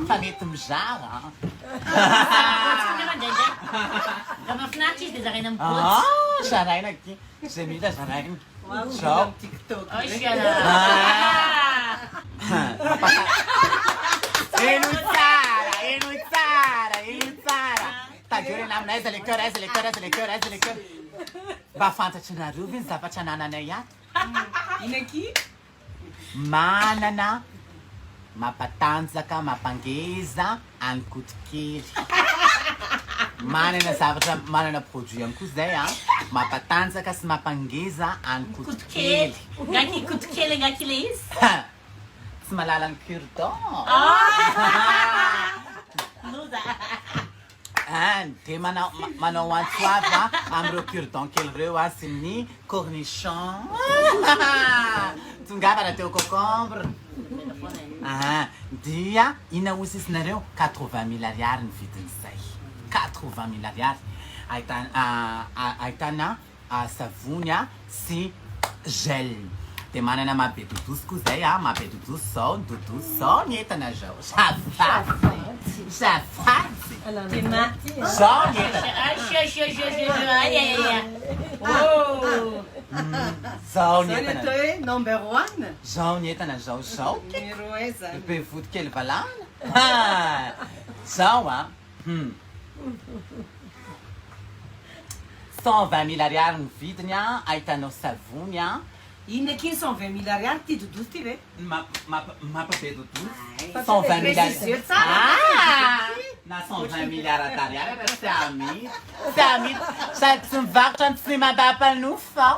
Fa mety mizara an. Botsy koa nefa indraindray. Raha mahafinaritra izy dia zaraina amin'ny botsy. Ah, zaraina aky. Izay mila zaraina. Zao. Henoy tsara, henoy tsara, henoy tsara. Tadidio re namana, aiza le cœur, aiza le cœur, aiza le cœur, aiza le cœur. Mba fantatrinareo ve ny zavatra anananay ato? Ina akia? Manana mampatanjaka, mampangeza an'i Kotokely. Manana zavatra, manana produit ihany koa zay an, mampatanjaka sy mampangeza an'i Kotokely. Ngaky Kotokely ngaky le izy? Tsy mahalala ny cure dent. Loza. An, dia manao manao antso avo a amin'ireo cure dent kely ireo a sy ny cornichon. Tongava raha te ho concombre. Aha, dia inona hoy sisa nareo? 80 mille ariary ny vidin'izay. 80 mille ariary. Ahitana ahitana savony a sy gel. Dia manana mahabe dodosy koa zay a, mahabe dodosy zao, ny dodosy zao, ny entana zao. Safady, safady. Zao ny entana. Zao ny Zao ny entana. atao hoe number one. Zao ny entana zao zao. Numéro un zany. Be vody kely valahana. Ha! Zao a. 120 mille ariary ny vidiny a, ahitanao savony a. Inona akia ny 120 mille ariary ty dodosy ty ve? Mampabe dodosy. Fa 120 mille précision tsara. Ah! Na 120 milliards d'ariary ara tsy amidy. Tsy amidy. Sady tsy mivarotra ny tsy mampampanofo.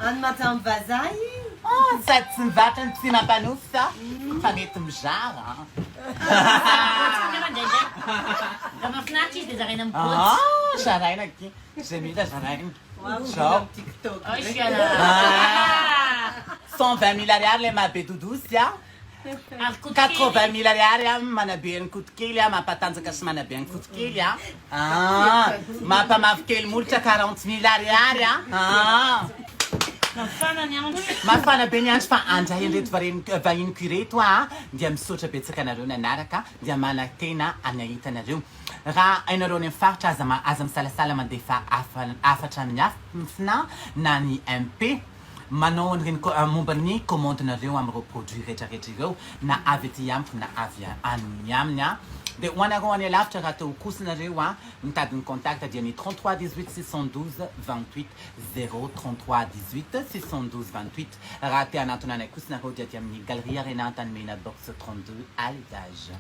Any Madame Vazaha iny. Oh, sady tsy mivarotra ny tsy mampanofo fa mety mizara. Botsy koa nefa indraindray. Raha mahafinaritra izy dia zaraina amin'ny botsy. Ah, zaraina aky. Izay mila zaraina. Zao. 120 mille ariary le mahabe dodosy a. Ary Kotokely. 80 mille ariary a manabe an'i Kotokely a, mampatanjaka sy manabe an'i Kotokely a. Ah, mampamavokely molotra 40 mille ariary a. Ah. Mafana ny andro. Mafana be ny andro fa andray an'ireto vahiniko ireto a dia misaotra betsaka anareo nanaraka dia manantena any ahita anareo. Raha hainareo any amin'ny faritra aza aza misalasala mandefa hafatra amin'ny afina na ny MP manao an'ireny momba ny commande-nareo amin'ireo produit rehetrarehetra ireo na avy aty amiko na avy any aminy a. Dia ho anareo any alavitra raha te ho kosa nareo a mitady ny contact dia ny 33 18 612 28 0 33 18 612 28. Raha te hanantona anay kosa nareo dia aty amin'ny Galerie Arena Antanimena box 32 à l'étage.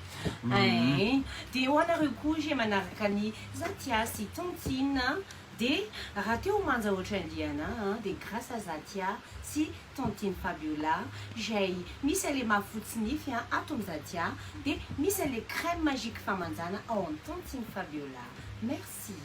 Ein, dia ho anareo koa izay manaraka ny Zatia sy Tontine dia raha te ho manja ohatran-dRiana dia grâce à Zatia sy Tontine Fabiola izay misy an'ilay mahafotsy nify ato amin'ny Zatia dia misy an'ilay crème magique famanjana ao amin'ny Tontine Fabiola. Merci.